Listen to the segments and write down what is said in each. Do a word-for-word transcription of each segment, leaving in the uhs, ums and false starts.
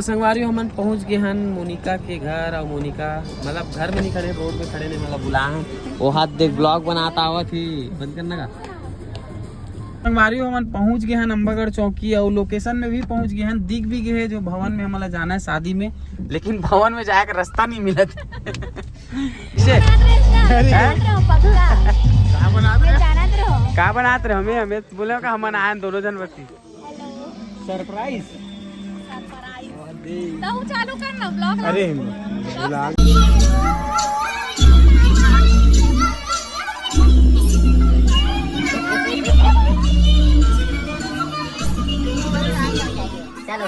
संगवारी हो, हमन पहुंच गे हन मोनिका के घर। और मोनिका मतलब घर में नहीं खड़े, रोड में खड़े नहीं, मतलब बुला हन। वो हाथ देख, ब्लॉग बनाता आवत ही, बंद करना का। संगवारी हो, हमन पहुंच गे हन अम्बागढ़ चौकी और लोकेशन में भी पहुंच गे हन, दिख भी गे हे जो भवन में हमला जाना है शादी में, लेकिन भवन में जाए के रास्ता नहीं मिलत। से? हैं? पक्का। का बनात रहे? जानत रहो। का बनात रहे? हमें, हमें बोले का हमन आए दोनों जन बसी। सरप्राइज। सरप्राइज। तो चालू कर ना ब्लॉग। अरे, ब्लॉग। चलो।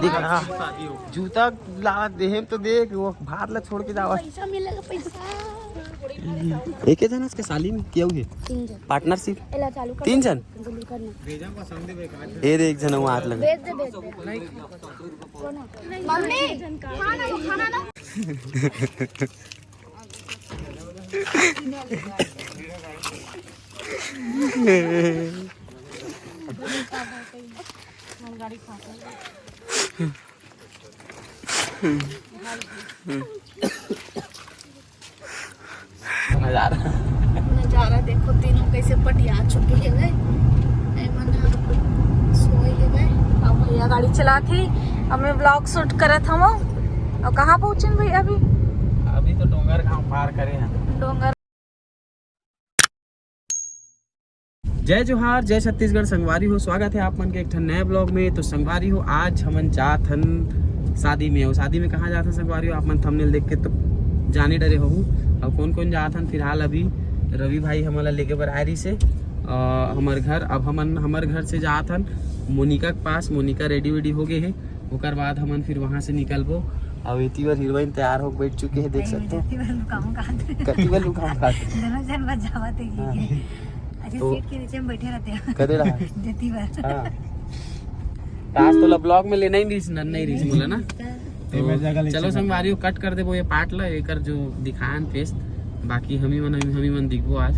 देख ना, जूता ला देहे तो देख, वो भात ला छोड़ के जावा। पैसा मिलेगा, पैसा। एक ही जन इसके साली में किया हुए? तीन जन। पार्टनरशिप? एला चालू कर। तीन जन? जल्दी करना। ए रे, एक जन वो हाथ लगा। भेज दे, भेज दे। मम्मी, खाना दो, खाना दो। नजारा। नजारा देखो, तीनों कैसे पटिया चुके हे। ए मन ह सोए हे। अब भैया गाड़ी चलात ही, अब मैं ब्लॉग शूट करत हूँ। और कहाँ पहुँचन भैया अभी? अभी तो डोंगर गांव पार करे हैं। डोंगर। जय जोहार, जय छत्तीसगढ़ संगवारी हो, स्वागत है आप मन के एक ठन नया ब्लॉग में। तो संगवारी हो, आज हमन जात हन शादी में। और शादी में कहाँ जात हन संगवारी हो, आप मन थंबनेल देख के तो जाने डरे हो। और कौन कौन जात हन, फिलहाल अभी रवि भाई हमन ला लेके बर आए रहिस हे, अ, हमर घर। अब हमन हमर घर से जात हन मोनिका के पास। मोनिका रेडी वेडी हो गए हे, ओकर बाद हमन फिर वहाँ से निकलबो। अब एती बर हीरोइन तैयार होके बैठ चुके हे, देख सकते हो। कति बर लुकाऊं कहा थे। कति बर लुकाऊं कहा थे। दोनों जन बस जावत है कि हाँ। के। अच्छा, तो सीट के नीचे में बैठे रहते हैं। कदे रहा? जती बार। हाँ। तो आज तो ला ब्लॉग में लेना ही नहीं, नहीं रही मोला ना। तो चलो संगवारी हो, कट कर देबो ये पार्ट ला, एकर जो दिखान फेस, बाकी हमी मन, हमी मन दिखबो आज।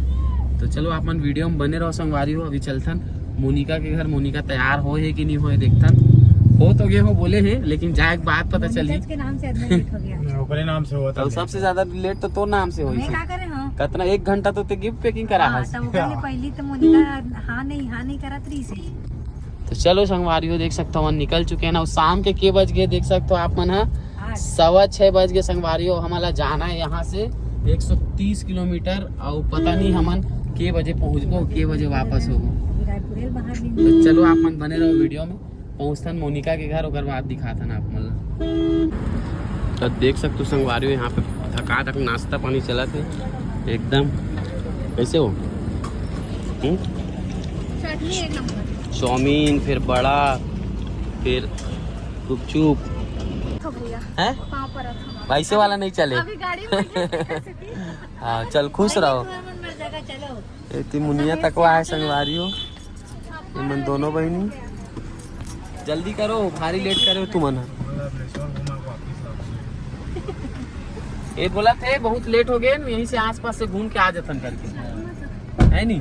तो चलो आप मन वीडियो में बने रहो संगवारी हो। अभी चलथन मोनिका के घर। मोनिका तैयार हो हे कि नहीं हो हे, देखथन। हो तो गए हो बोले हे, लेकिन जाए के बाद पता चली। के नाम से आदमी लेट हो गया। ओकरे नाम से हुआ था। तो सबसे ज्यादा लेट तो तोर नाम से होई। मैं का करे हूँ? कतना एक घंटा तो ते गिफ्ट पैकिंग करा हाँ, हस। तो ओकरे हाँ। पहली तो मोनिका हाँ नहीं, हाँ नहीं करत रही से। तो चलो संगवारी हो, देख सकते हो हमन निकल चुके हैं ना। शाम के के बज गए, देख सकते हो आप मन ह। आठ। सवा छः बज गए संगवारी हो। हमन ला जाना है यहाँ से एक सौ तीस किलोमीटर, और पता नहीं हमन के बजे पहुँचबो, के बजे वापस होबो। अभी रायपुर रेल बाहर भी तो चलो आप मन बने रहो वीडियो में। पहुँचथन मोनिका के घर, ओकर बाद दिखाथन आप मन ला। तो देख सकते हो संगवारी हो, यहाँ पे धकाधक नाश्ता पानी चलत हे एकदम। कैसे हो? हम्म? चटनी एक नंबर। चाउमीन, फिर बड़ा, फिर गुपचुप। तो भैया, हैं? पाँव पर रखो। वैसे वाला नहीं चले। अभी गाड़ी में बैठे थे, कैसे थी? हाँ, चल खुश रहो। तुम्हारे मन मर जाएगा, चलो। एती मुनिया तकवा है संगवारी हो। ये मन दोनों बहिनी, जल्दी करो, भारी लेट करे हो तुमन ह। ये बोला थे बहुत लेट हो गए न, यहीं से आसपास से घूम के आ जतन करके, है नी?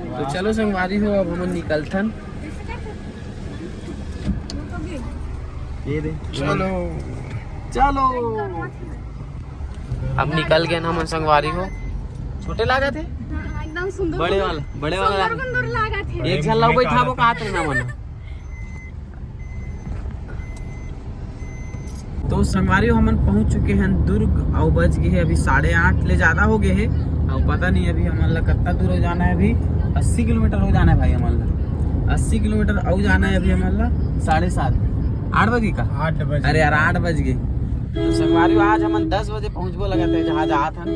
तो चलो संगवारी हो, अब हमन निकलथन। ये दे। चलो। चलो। अब निकल गए ना हमन संगवारी हो। छोटे लागत हे? हाँ, एकदम सुंदर बड़े सुंदर। वाला, बड़े वाला सुंदर लागत। सुंदर लागत हे। एक झन ला बैठाबो काहत रहे ना मन। तो संगवारी हो, हमन पहुंच चुके हैं दुर्ग, अउ बज गए हैं अभी साढ़े आठ ले ज्यादा हो गए हैं। अउ पता नहीं अभी हमन ला कितना दूर हो जाना है, अभी अस्सी किलोमीटर हो जाना है भाई हमन ला, अस्सी किलोमीटर अउ जाना है अभी हमन ला। साढ़े सात, आठ बजे का? आठ बजे। अरे यार, आठ बज गए। तो संगवारी हो, आज हमन दस बजे पहुंचबो लगत हे जहाँ जात हन।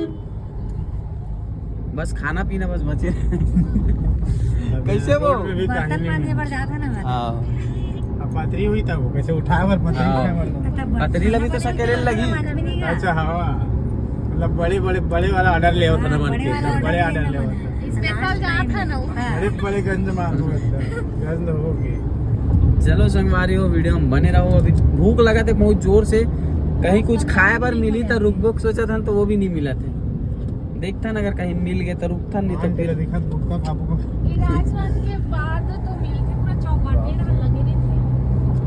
बस खाना पीना बस बचे। कैसे वो? बर्तन मांजे बर जात हे ना। हाँ। अब पतरी हुई तब वो कैसे उठाए बर, पतरी हाँ। उठाए बर। पतरी ला भी तो सकेले लगी। अच्छा, हाँ। मतलब बड़े, बड़े, बड़े वाला ऑर्डर ले होता ना, हाँ, बन के। बड़े ऑर्डर ले होता। स्पेशल जात हे ना वो। अरे, बड़े गंज मार हो एकदम। गंज हो गए। चलो संगवारी हो, वीडियो में बने रहो। अभी भूख लगा थे बहुत जोर से, कहीं कुछ खाए बर मिली तो रुकबो सोचा था, तो वो भी नहीं मिला थे। देखथन अगर कहीं मिल गए तो रुकथन, नहीं तो फिर दिखत भूख का खाबो। ये राजवान के बाद तो मिलते पूरा चौपाटी ना लगे रहते।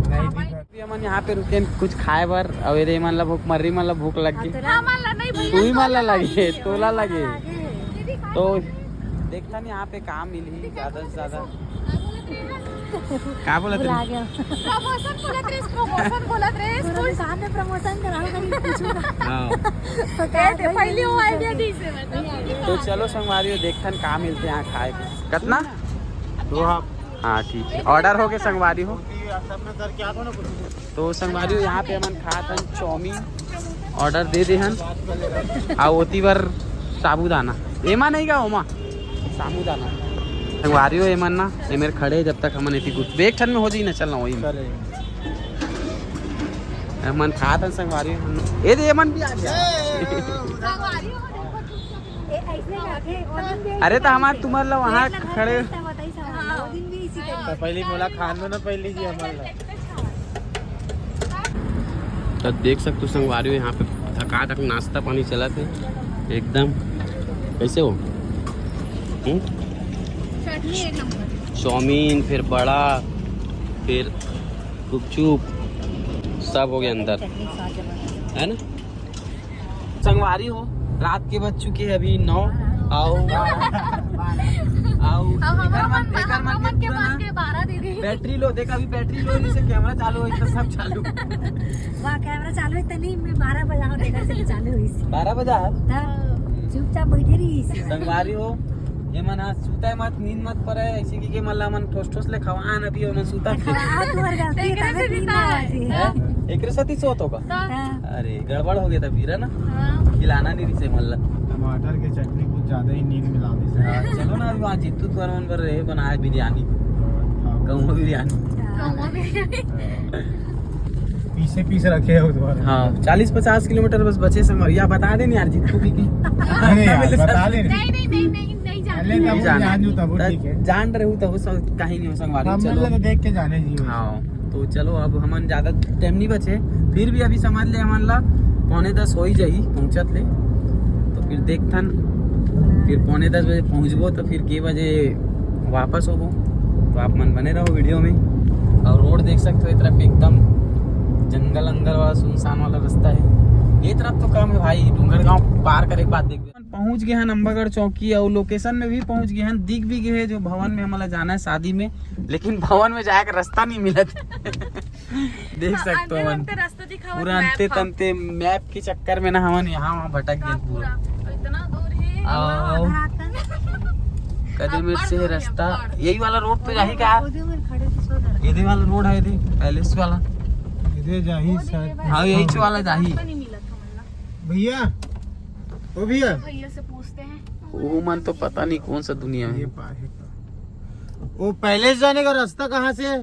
नहीं दिखत। अभी हमन यहाँ पे रुके कुछ खाए बर, और ये मन ला भूख मर्री, मन ला भूख लग गई। हाँ, मन ला नहीं भैया, तू ही मन ला लगे, तोला लगे। तो देखथन यहाँ पे काम मिली ज्यादा से ज्यादा। का बोलत रहे? प्रमोशन बोलत रहे, प्रमोशन बोलत रहे। पूरा दुकान में प्रमोशन कराओ, कहीं कुछ ना। हाँ। तो क्या ए, पहली वो आइडिया दी से, मतलब। तो चलो संगवारी हो, देखथन का मिलथे यहाँ खाए के। कतना? दो हाफ। हाँ, ठीक है, ऑर्डर हो गए संगवारी हो। तो संगवारी हो, यहाँ पे हमन खात हन चाउमीन, ऑर्डर दे दे हन। आ ओती बर साबूदाना, एमा नहीं का ओमा, साबूदाना। संगवारी हो, एमन ना एमेर खड़े, जब तक हमन एती कुछ एक ठन में हो जाई ना, चलना वही में। एमन खात हन संगवारी हो, ए दे एमन भी आ गया। अरे तो हमार तुम्हार ला वहाँ खड़े। तो पहले मोला खान दो ना, पहले जी हमार ला। तो देख सकते हो संगवारी हो, यहाँ पे थका थक नाश्ता पानी चलत हे एकदम। कैसे हो? हम्म? चाउमीन, फिर बड़ा, फिर गुपचुप, सब हो गया अंदर, है ना? संगवारी हो, रात के बज चुके हैं अभी नौ। आओ, आओ। एकर मन, एकर मन के पूरा ना। बैटरी लो, देख अभी बैटरी लो, जैसे कैमरा चालू हो, इतना सब चालू। वाह, कैमरा चालू है, इतनी में बारह बजा हो, देखा से चालू हुई। बारह बजा है? चुपचाप बैठे रही। संगवारी हो, ये मन आज सुता है मत, नींद मत पड़े, ऐसे कि के मन ला मन ठोस ठोस ले खवान अभी, ओमन सुता है। हाँ, तुम्हारे गलती है, तबे नींद ना आती है। एकरे साथ ही सोत होगा। अरे, गड़बड़ हो गया था फिर, है ना? हाँ। खिलाना नहीं रिसे मल्ला। टमाटर के चटनी कुछ ज्यादा ही नींद मिला दी से। हाँ, चलो ना, अभी वहाँ जीतू तुहर मन बर रहे बनाए बिरयानी। हाँ। कहूँ बिरयानी। हाँ। पीसे पीसे रखे हो तुम्हारे। हाँ, चालीस पचास किलोमीटर बस बचे संगवारी। या बता देनी यार, जीतू भी की। अरे यार, बता दे। नहीं, नहीं, नहीं, नहीं, नहीं जाना। अरे, तब नहीं जान जाना। जानू तब, त ठीक है। जान रहे हो तब सब कहीं नहीं हो संगवारी। हम चलो। मतलब देख के जाने जी। हाँ। तो चलो, अब हमन ज्यादा टाइम नहीं बचे, फिर भी अभी समझ ले हमन ला पौने दस हो ही जाही पहुंचत ले। तो फिर देखथन, फिर पौने दस बजे पहुंचबो तो फिर के बजे वापस होबो। तो आप मन बने रहो वीडियो में। और रोड देख सकते हो, ये तरफ एकदम जंगल अंगल वाला सुनसान वाला रास्ता है। ये तरफ तो कम है भाई, डोंगरगांव पार करे के बाद देखबे। पहुंच गए हैं नंबागढ़ चौकी और लोकेशन में भी पहुंच गए हैं, दिख भी गए हैं जो भवन में हमला जाना है शादी में, लेकिन भवन में जाए का रास्ता नहीं मिलत। देख सकते हो अंते मन, अंते रास्ता दिखावत पूरा map अंते ह। तंते मैप के चक्कर में ना हमन यहाँ वहाँ भटक गए पूरा। पूरा। इतना दूर है। आओ। कदे मेर से रास्ता, यही वाला रोड पे जाही का? यदि वाला रोड है, यदि पैलेस वाला। यदि जाही शायद। हाँ, यही वाला जाही। रास्ता नहीं मिलत हमन ला। भैया, ओ भैया। भैया से पूछते हैं। वो मन तो पता नहीं कौन सा दुनिया में। ये पार है। वो पैलेस जाने का रास्ता कहाँ से है?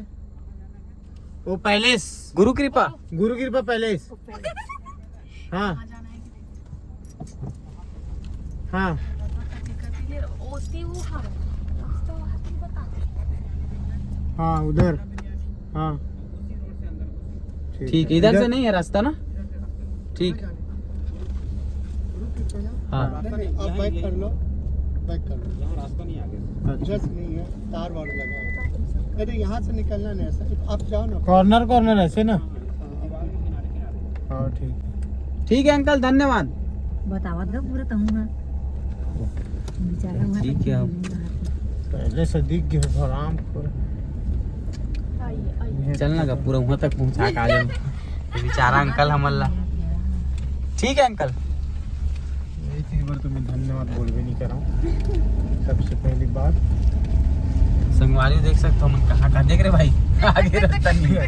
वो पैलेस। गुरु कृपा। गुरु कृपा पैलेस। हाँ। हाँ। हाँ, उधर। हाँ। ठीक, इधर से नहीं है रास्ता ना? ठीक। हाँ। नहीं, नहीं, आप बैक कर लो, बैक कर लो। यहाँ रास्ता नहीं आगे। अच्छा। जस्ट नहीं है, तार वार लगा है। अरे, यहाँ से निकलना नहीं है सर, आप जाओ ना। कॉर्नर, कॉर्नर ऐसे ना। हाँ, ठीक है। ठीक है अंकल, धन्यवाद। बतावत गा पूरा तहूँ ना। बेचारा वहाँ ठीक तक है। पहले से दिख गया आराम पूरा। चल ना गा, पूरा वहाँ तक पहुँचा के आ जाओ। ये बेचारा अंकल हमन ला। ठीक है अंकल। यही चीज पर तुम्हें धन्यवाद बोलबे नहीं करा हूँ। सबसे पहली बात। संगवारी देख सकते हो, हमन कहाँ, कहाँ देख रहे भाई? आगे रास्ता नहीं है।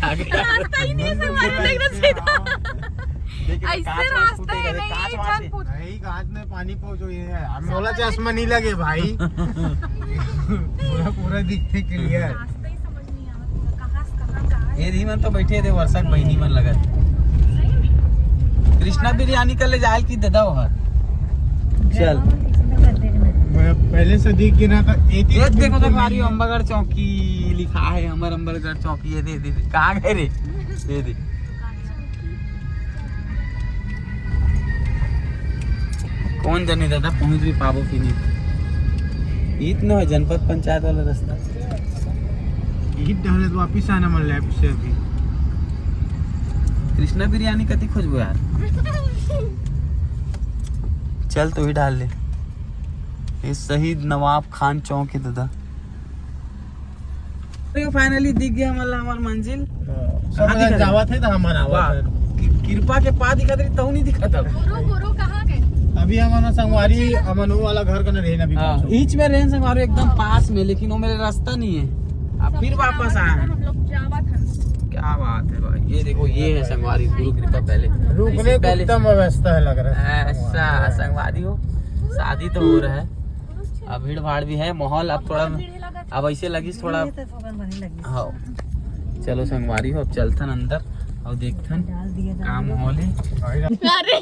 आगे रास्ता ही नहीं है, संगवारी देख रहे सीधा। ऐसे रास्ता है नहीं, कांच वांच है। आज में पानी पहुंचो, ये है, हम बोला चश्मा नहीं लगे भाई। पूरा, पूरा दिखते क्लियर। रास्ता ही समझ नहीं आ रहा, कहाँ से कहाँ, कहाँ है। ये धीमन तो बैठे थे, वर्षा के बहिनी मन लगत। सही में? कृष्णा बिरयानी कर ले जायल की दादा वहाँ। चल। मैं पहले से दिख गिरा था, एक ये देखो तो हमारी अम्बागढ़ चौकी लिखा है, हमारे अम्बागढ़ चौकी। ये दे, दे, दे। कहाँ गए रे? दे दे। कौन जाने दादा, पहुंच भी पाबो कि नहीं। ईत न हो जनपद पंचायत वाला रास्ता। ईत डाले तो वापिस आना मन लेफ्ट से अभी। कृष्णा बिरयानी कति खोजबो यार। चल तू ही डाल ले। ये शहीद नवाब खान चौक है दादा। तो finally दिख गया हमला हमार मंजिल। सब हाँ, दिखा जावत है तो हमारा वाह। आवाज है। कि-, कृपा के पा दिखत रही, तहु नहीं दिखत अब। गुरु, गुरु कहाँ गए? अभी हमारा संगवारी अमन वो वाला घर का न रहना भी हाँ, पास हो। ईच में रहन संगवारी एकदम हाँ। पास में, लेकिन वो मेरे रास्ता नहीं है। अब सब फिर वापस आए हैं। हम लोग जावत हैं। क्या बात है भाई, ये देखो, ये है संगवारी गुरु कृपा पहले। रुकने इससे की पहले उत्तम व्यवस्था है लग रहा है। ऐसा संगवारी हो, शादी तो हो रहा है। अब भीड़ भाड़ भी है, माहौल अब थोड़ा, अब ऐसे लगिस थोड़ा। ये तो थोकन बने लगिस। हाँ, चलो संगवारी हो, अब चलथन अंदर और देखथन डाल दिया जाए। का माहौल है। अरे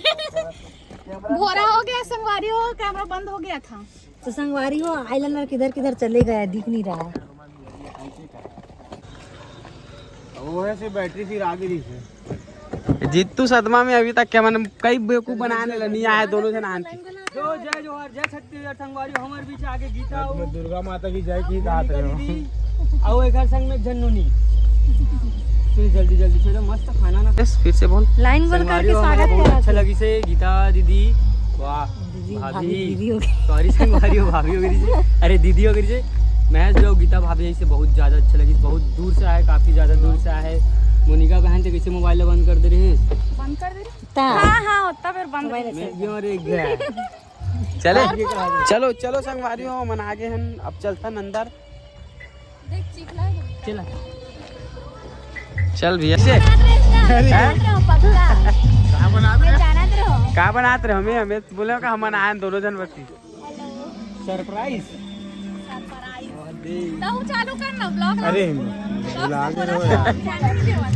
भोरा हो गया संगवारी हो, कैमरा बंद हो गया था। तो संगवारी हो, eyeliner किधर किधर चले गया, दिख नहीं रहा है। वो है से बैटरी फिर आ गई से। जीतू सदमा में अभी तक क्या, मैंने कई बेवकूफ बनाने ला नहीं आया, दोनों जन आन के। जो जय जोहार, जय छत्तीसगढ़ संगवारी, हमर बीच आगे गीता आज हो। मैं दुर्गा माता की जय की गात रहे हो। दीदी, आओ एक संग में झन्नूनी। चलो जल्दी जल्दी चलो, मस्त खाना ना। यस, फिर से बोल। लाइन गोल संगवारी करके हो, हमारा स्वागत बहुत करा अच्छा था। लगी से गीता दीदी। वाह। दीदी, भाभी। भाभी, दीदी हो गई। सॉरी संगवारी हो, भाभी हो गई जी। अरे दीदी हो गई जी। मैं जो गीता भाभी है, इसे बहुत ज्यादा अच्छा लगी, बहुत दूर से आए, काफी ज्यादा दूर से आए। मोनिका बहन तो कैसे मोबाइल बंद कर दे रहे हैं। बंद कर दे रहे? ता। हाँ, हाँ, होता फिर बंद मोबाइल रहे। मैं क्यों रे गया? चले? और चलो, चलो संगवारी हो, मन आगे हन, अब चलथन अंदर। देख, चिखला है। चला। चल भैया। से? जानत रहे इसका? अरे। जानत रहे हो पक्का? का बनात मैं रहे? जानत रहे हो। का बनात रहे? हमें, हमें बोले का हमन आए दोनों जन बसी। Surprise। Surprise। तो चालू कर ना vlog। अरे, vlog से vlog बोला रहो यार। Channel भी देवा।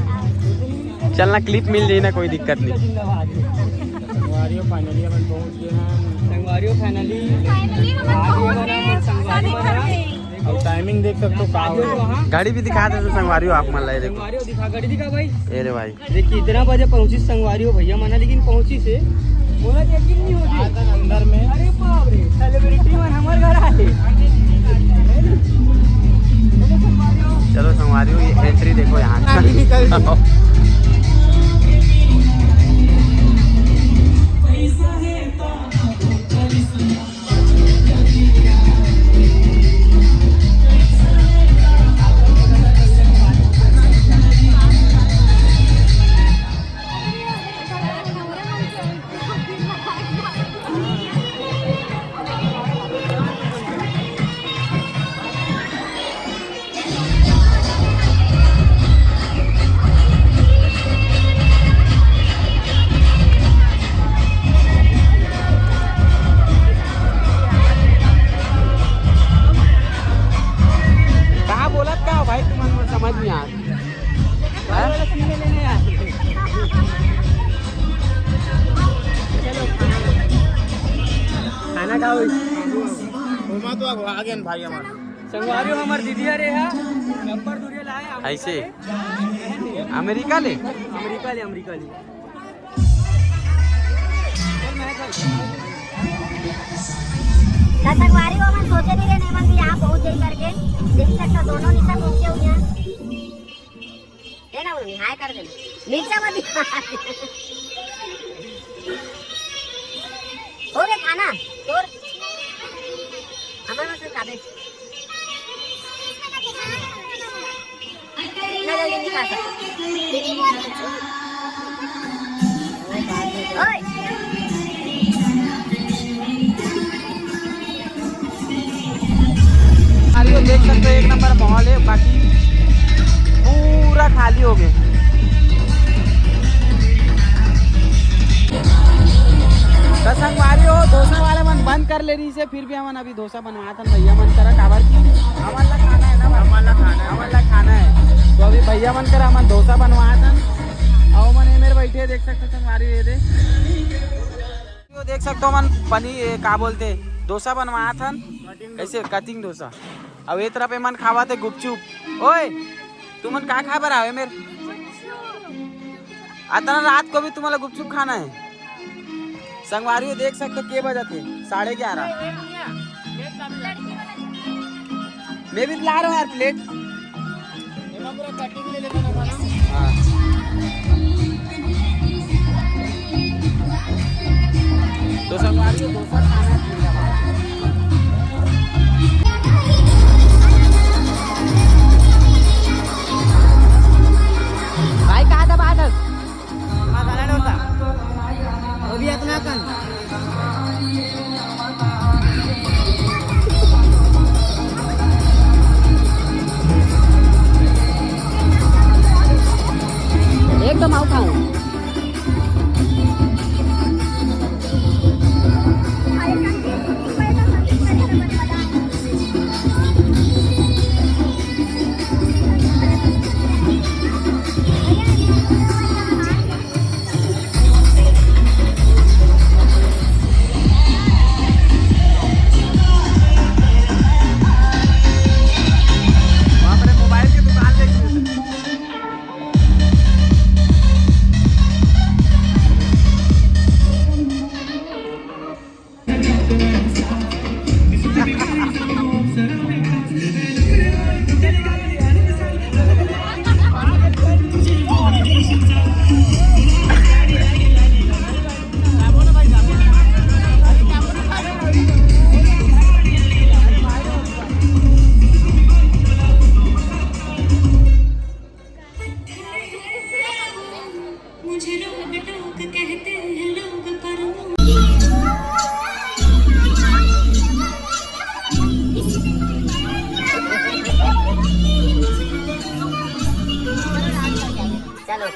चलना, clip मिल जाए ना, कोई दिक्कत नहीं। संगवारी हो, finally अपन पहुंच गए हैं। संगवारी हो, finally। Finally हम आज पहुंच हमारा गए संगवारी शादी घर में। अब timing देख सकते हो, का हो रहा है। घड़ी भी दिखा दे तो संगवारी हो आप मन ला, ये देखो। संगवारी हो, दिखा, घड़ी दिखा भाई। ए रे भाई। देखिए, इतना बजे पहुंची संगवारी हो भैया मना, लेकिन पहुंची से मोला यकीन नहीं होती। अंदर में। अरे बाप रे, celebrity मन हमारे घर आए। चलो संगवारी हो, ये entry देखो यहाँ। का बोलत का हो भाई, तुम मन समझ नहीं आ रहा। हाँ? खाना खाओ। ओमा तो अब आ गए भाई हमारे। संगवारी हो, हमार दीदी अरे है, नंबर दूरिया लाए, अमेरिका ऐसे? ले। अमेरिका ले? अमेरिका ले, अमेरिका ले। त संगवारी हो, मन सोचे नहीं रहे, नहीं मन भी यहाँ पहुँच जाई करके। देख सकता दोनों निशा पहुँचे हुए हैं। ए ना, उन्होंने हाय कर देना। मिर्चा मत दिखा। हो गया खाना? तोर? हमारे पास तो cabbage। इतना जल्दी नहीं खा सकते। ओए। अरे, देख सकते हो, एक नंबर माहौल है, बाकी पूरा खाली हो गए। त संगवारी हो, डोसा वाला मन बंद कर ले रहिसे, फिर भी हमन अभी डोसा बनवात हन भैया मन करा, काबर कि हमन ला खाना है ना भाई? हमन ला खाना है। हमन ला खाना है। तो अभी भैया मन करा हमन डोसा बनवात हन। अउ मन ए मेर बैठे देख सकते संगवारी, ये दे। ये देख सकते हो मन पनीर, ये का बोलते, डोसा बनवात हन। कैसे कटिंग डोसा। अब ये तरफ एमन खावत हे गुपचुप। ओए, तुमन का खाए बर आवे मेर? अतना रात को भी तुम्हारा गुपचुप खाना है? संगवारी हो, देख सकते हो, के बजत हे? साढ़े ग्यारह। मैं भी ला रहा हूँ यार प्लेट। हाँ। तो संगवारी हो, डोसा खाना है। भाई, कहाँ दबा दस? मसाला डोसा, वो भी अतना कन। एकदम आओ खाऊं। मुझे लोग टोक कहते हैं लोग, पर चलो।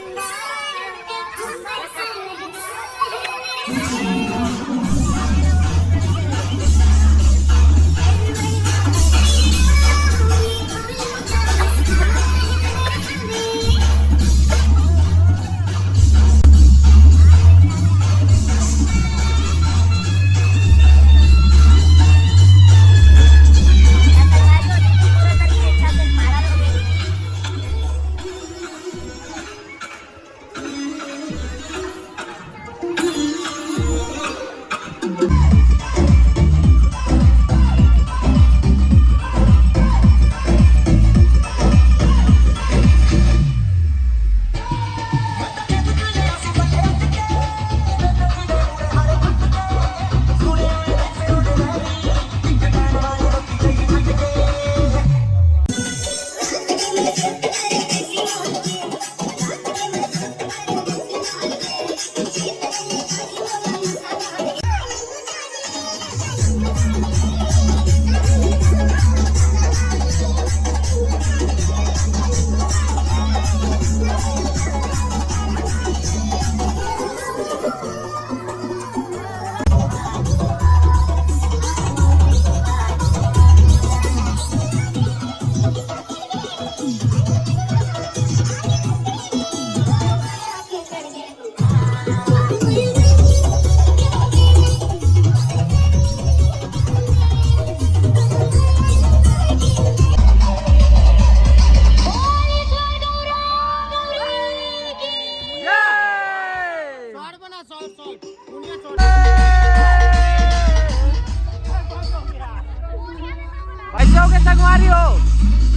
कैसे होगे संगवारी हो?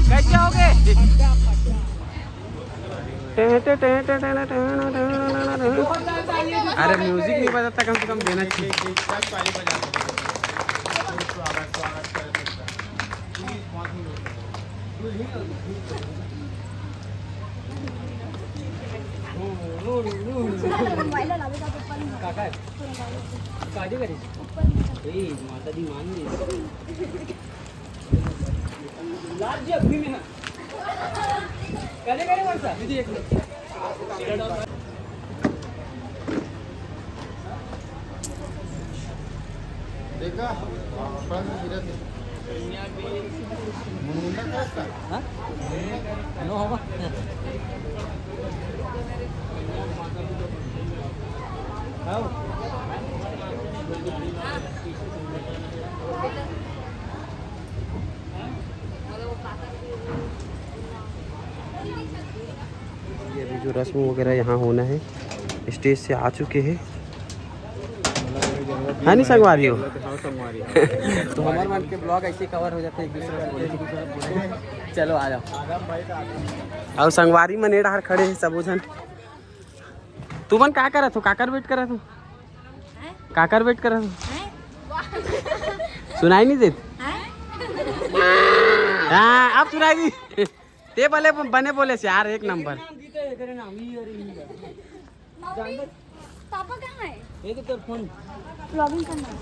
कैसे होगे? अरे, म्यूजिक नहीं बजाता, कम से कम देना चाहिए। काका, शादी करी? ए, माता दी मान ली। लाल जी अभी में है। करे, करे, वर्षा। दीदी, एक मिनट। हाँ? नो होगा। आओ। ये अभी जो रस्म वगैरह यहाँ होना है, स्टेज से आ चुके हैं। है नहीं संगवारी हो? तो हमारे मन के ब्लॉग ऐसे कवर हो जाते हैं एक दूसरे से बोले। चलो आ जाओ। और संगवारी मने डार खड़े हैं सबो झन। तुमन का करत हो? काकर वेट करत हो? काकर वेट करत हो? सुनाई नहीं देत? हाँ, अब सुनाई दी। ते भले बने बोले से यार, एक नंबर। मम्मी, पापा कहाँ है? ये तो तेरा फोन। व्लॉगिंग करना है।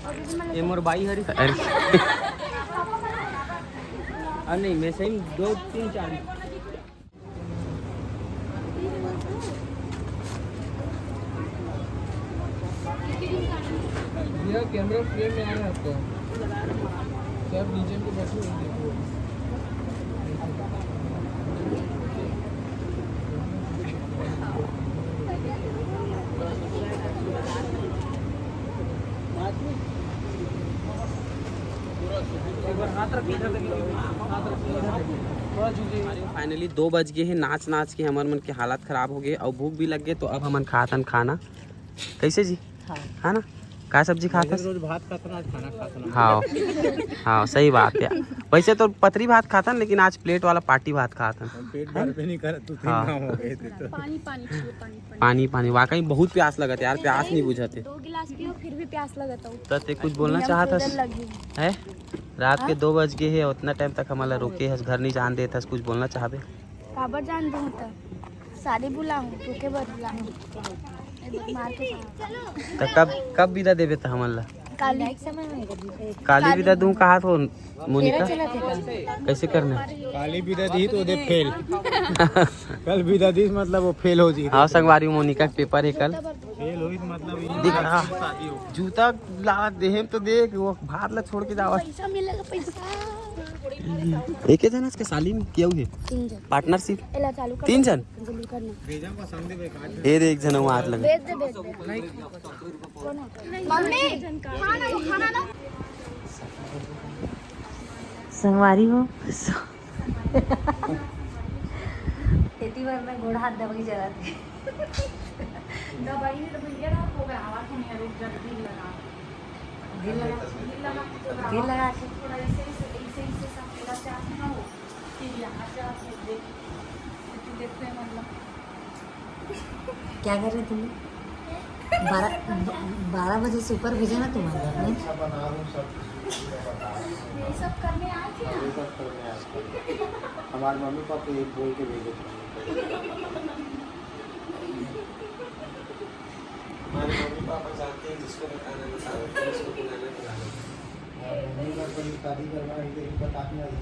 और दीदी, मैं ये मोर बाई हरी। अरे। पापा कहाँ है? अरे नहीं, मैं सही में दो, तीन, चार। ये कैमरा फ्रेम में आ रहा है आपका। सब नीचे पे बैठे हुए देखो। फाइनली दो बज गए हैं, नाच नाच के हमर मन के हालत खराब हो गए और भूख भी लग गए, तो अब हमन खातन खाना। कैसे जी? हाँ। है ना? का सब्जी खात हस? रोज भात खात ना, आज खाना खात ना। हाँ, हाँ, सही बात है। वैसे तो पतरी भात खातन, लेकिन आज प्लेट वाला पार्टी भात खातन। हम पेट भर पे नहीं करत, दो तीन हाँ। काम हो गए थे तो। पानी, पानी पियो, पानी, पानी। पानी, पानी। वाकई बहुत प्यास लगत है यार, प्यास नहीं बुझत है। दो गिलास पियो, फिर भी प्यास लगत हो। तो ते कुछ बोलना नियम चाहत हस? सूजन लगी। है? रात के हाँ? दो बज गए है, उतना टाइम तक हमला रोके हस, घर नहीं जान देत हस, कुछ बोलना चाहबे? काबर जान दूँ त? साली बुलाऊँ, तू के बर बुलाऊँ? ए देख, मार के जाऊँ। त कब, कब विदा देबे त हमन ला? काली। काली विदा दूँ कहात हो, मोनिका? तेरा चला थे का? कैसे करना? काली विदा दी तो दे फेल। कल विदा दी मतलब वो फेल हो जी। हाँ संगवारी, मोनिका के पेपर है कल। फेल होई त मतलब इन दिख रहा। शादी हो। जूता ला देहे तो देख, वो भात ला छोड़ के जावा। पैसा मिलेगा, पैसा। एक जना इसके साली में किया हुए? तीन जन। पार्टनरशिप? एला चालू कर। तीन जन? जल्दी करना। भेजा पसंद है बेकार। ये देख, एक जना हाथ लगे। भेज दे, भेज दे। मम्मी, खाना दो, खाना दो। संगवारी हो। एती बर मैं गोड़ हाथ दबई जरा थे। दबई नहीं तो भैया ना हो गया, आवाज नहीं आ रही, जब दिल लगा। दिल लगा। दिल लगा के तो दिल लगा के। थोड़ा ऐसे, ऐसे, ऐसे, ऐसे सब मेरा चाह ना हो, फिर यहाँ से आप देख, फिर देखते हैं मतलब। क्या कर रहे तुम? बारह, बारह बजे से ऊपर भेजा ना तुम्हारे घर में। अच्छा बना रहा हूँ सब। ये सब करने आए थे ना? ये सब करने आए थे। हमारे मम्मी पापा ये बोल के भेजे थे। हमारे मम्मी पापा जानते हैं जिसको बताना बता दो, जिसको पिलाना पिला दो। हमारे मम्मी पापा ये शादी करवा, ये बताने वाली।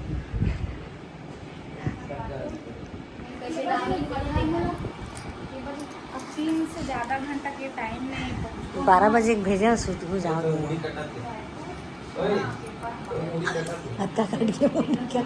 अब तीन से ज्यादा घंटा के टाइम में बारह बजे के भेजे, सुत हो जाओ। अत्ता काट के बोल क्या?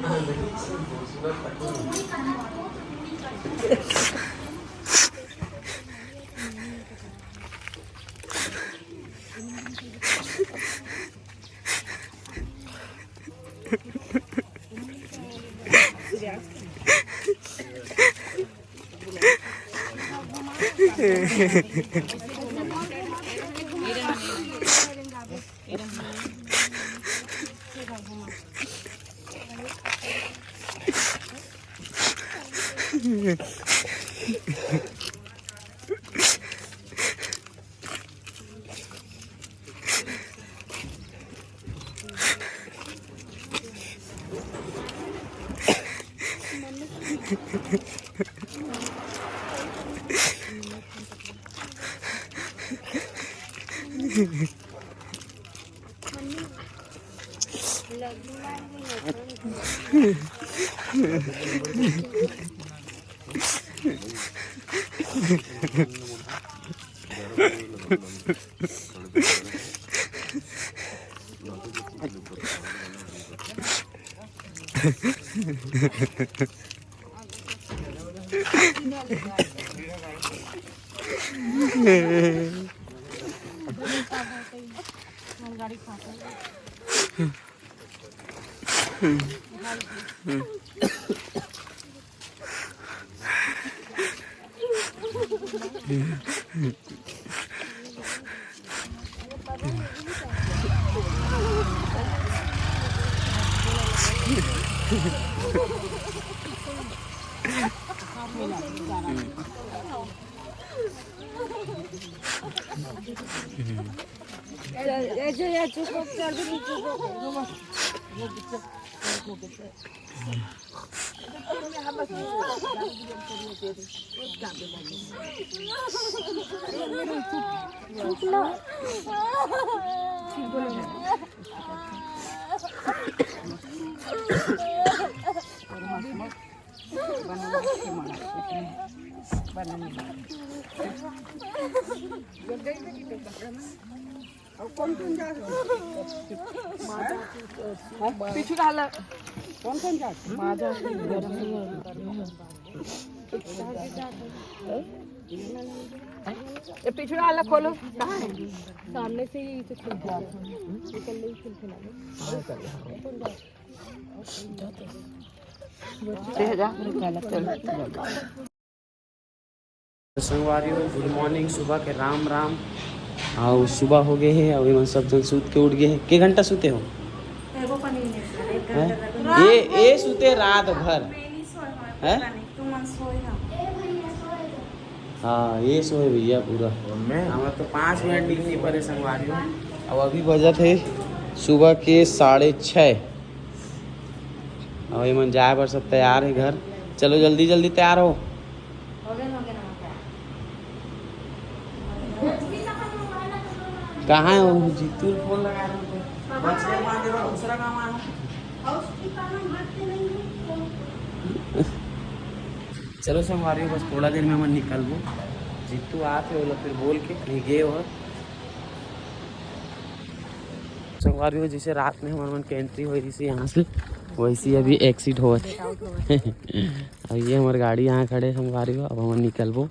पीछू डाल। कौन कौन जात? ये पीछू डाल, खोलो। कहाँ है? सामने से ही तो खुल गया। निकल नहीं, खुल खुला। संगवारी हो, गुड मॉर्निंग, सुबह के राम राम। अउ सुबह हो गए हे, अउ एमन सब झन सूत के उठ गए हे। के घंटा सुते हो? एगो कमी नहीं है, एक हैं? घंटा तक। ए, ए सुते रात भर। मैं नहीं सोए हूँ, हैं? पता नहीं, तुम मन सोए हो। हाँ, ए सोए भैया पूरा। मैं? हमारा तो पाँच मिनट नींद नहीं पड़े संगवारी हो। अब अभी बजत हे सुबह के साढ़े छः। अब एमन जाए बर सब तैयार हे घर। चलो जल्दी जल्दी तैयार हो। कहाँ है वो? जीतू फोन लगा रहे थे। बच्चे मार के बाद दूसरा काम आया। चलो संगवारी हो, बस थोड़ा देर में हमन निकलबो। जीतू आत हे, ओला फिर बोल के कहीं गए हो। संगवारी हो, जैसे रात में हमर मन के एंट्री होई रहिस हे यहाँ से, वैसे ही अभी एग्जिट होवत हे। अब ये हमर गाड़ी यहाँ खड़े हे संगवारी हो, अब हमन निकलबो।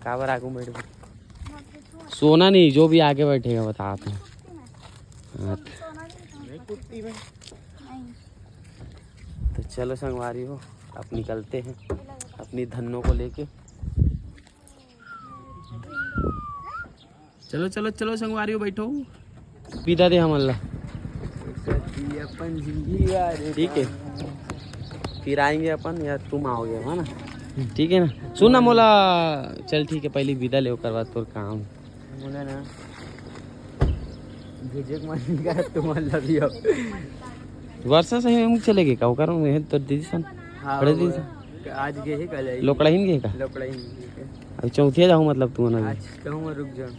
काबर आगू में बैठबो? सोना नहीं, जो भी आगे बैठेगा बतात हे। हाँ, तो चलो संगवारी हो, अब निकलते हैं अपनी धन्नो को लेके। चलो चलो चलो संगवारी हो, बैठो। विदा दे हमन ला। अपन जिंदगी बारे। ठीक है, फिर आएंगे अपन या तुम आओगे, है ना? ठीक है ना, सुन ना मोला। चल ठीक है, पहले विदा ले, ओकर बाद तोर काम। मोला ना भेजे के मन नहीं करत, तुमन ला भी अब। वर्षा सही में चले गे का? ओकर में तो दीदी सन। हाँ, खड़े दीदी सन। आज गे हे, कल आई। लोकड़ाहिन गे का? लोकड़ाहिन गे। अब चौथिया जाहूँ मतलब तू ना। आज कहूँ मैं रुक जाऊँ।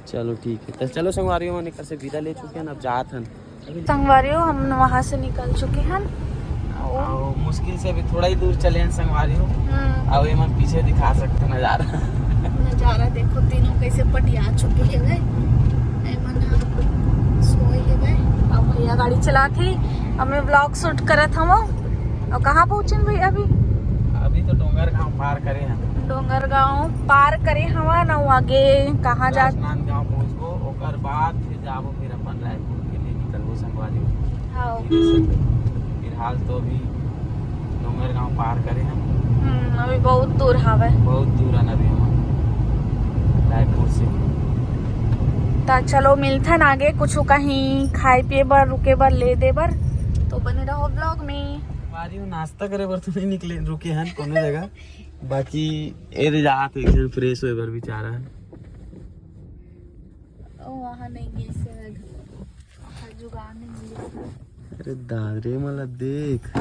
चलो ठीक है, तो चलो संगवारी हो, हमन एकर से विदा ले चुके हैं, अब जात हन। संगवारी हो, हम वहाँ से निकल चुके हैं। और मुश्किल से अभी थोड़ा ही दूर चले हैं संगवारी हो। हम्म। अब एमन पीछे दिखा सकते नजारा। नजारा देखो, तीनों कैसे पटिया चुके हैं भाई। एमन ह सोए हे भाई। अब भैया गाड़ी चलात हे, अब मैं व्लॉग शूट करत हूँ। और कहाँ पहुँचन भैया अभी? अभी तो डोंगरगांव पार करे हैं। डोंगरगांव पार करे हवा ना, वो आगे कहाँ जा? राजनांदगांव पहुँचबो, ओकर बाद फिर जाबो, फिर अपन रायपुर के लिए निकलबो संगवारी हो। हाँ। फिलहाल तो अभी डोंगरगांव पार करे हैं। हम्म, अभी बहुत दूर हवे। बहुत दूर है अभी हम रायपुर से। तो चलो मिलथन आगे, कुछ कहीं खाए पिए बर, रुके बर, ले दे बर, तो बने रहो व्लॉग में। संगवारी हो, नाश्ता करे बर तो नहीं निकले, रुके हैं कोनो जगह, बाकी ए दे जात एक जन फ्रेश होए बर बेचारा है। ओ, वहाँ नहीं गए से जुगाड़ नहीं मिले। अरे दादरे मला देख,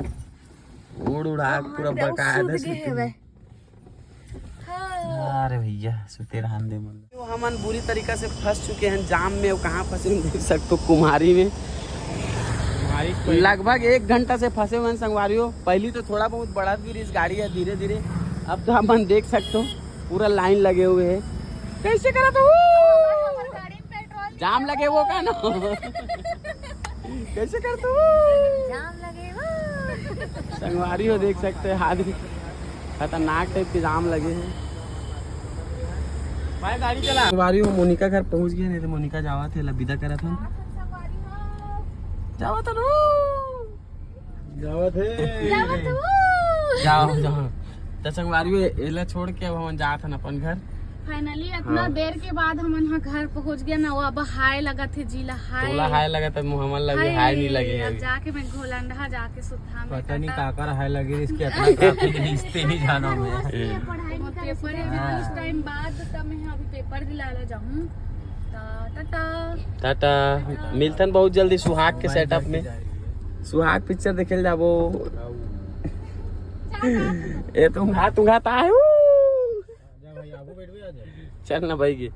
उड़ उड़ा के पूरा बकायदा सुत गए हवे। हाँ। अरे भैया, सुते रहन दे मन। तो हमन बुरी तरीका से फंस चुके हैं जाम में। कहाँ फंसे हैं देख सकते हो, कुम्हारी में। लगभग एक घंटा से फंसे हुए हैं संगवारी हो। पहली तो थोड़ा बहुत बढ़त भी रहिस गाड़ी है धीरे धीरे। अब तो हमन देख सकते हो पूरा लाइन लगे हुए हैं। कैसे करा था वो? जाम लगे वो का ना। कैसे कर तू? जाम लगे हो। संगवारी हो, देख सकते हैं, आदमी खतरनाक टाइप के जाम लगे हैं। भाई गाड़ी चला। संगवारी हो, मोनिका घर पहुंच गए, नहीं तो मोनिका जावत हे, लबिदा करत हम। जावत हे। जावत हे। जाओ, जाओ। त संगवारी हो, एला छोड़ के अब हमन जात हन अपन घर। फाइनली इतना हाँ। देर के बाद हमन ह घर पहुंच गए ना, वो अब हाय लगत हे जी ला, हाय। तोला हाय लगत हे, मोहम्मद लगे हाय। हाय नहीं लगे अब अभी। जाके मैं घोलंडहा जाके सुता में पता नहीं काकर हाय लगे, इसके इतना ट्रैफिक रिश्ते नहीं जाना मैं। पढ़ाई नहीं करे, पेपर है ना, हाँ। उस टाइम बाद तब मैं अभी पेपर दिला ला जाऊं। टा-, टाटा। टाटा। मिलथन बहुत जल्दी सुहाग के सेटअप में। सुहाग पिक्चर देखे ल जाबो। ए तुंगा तुंगा ता है। चल ना भाई के।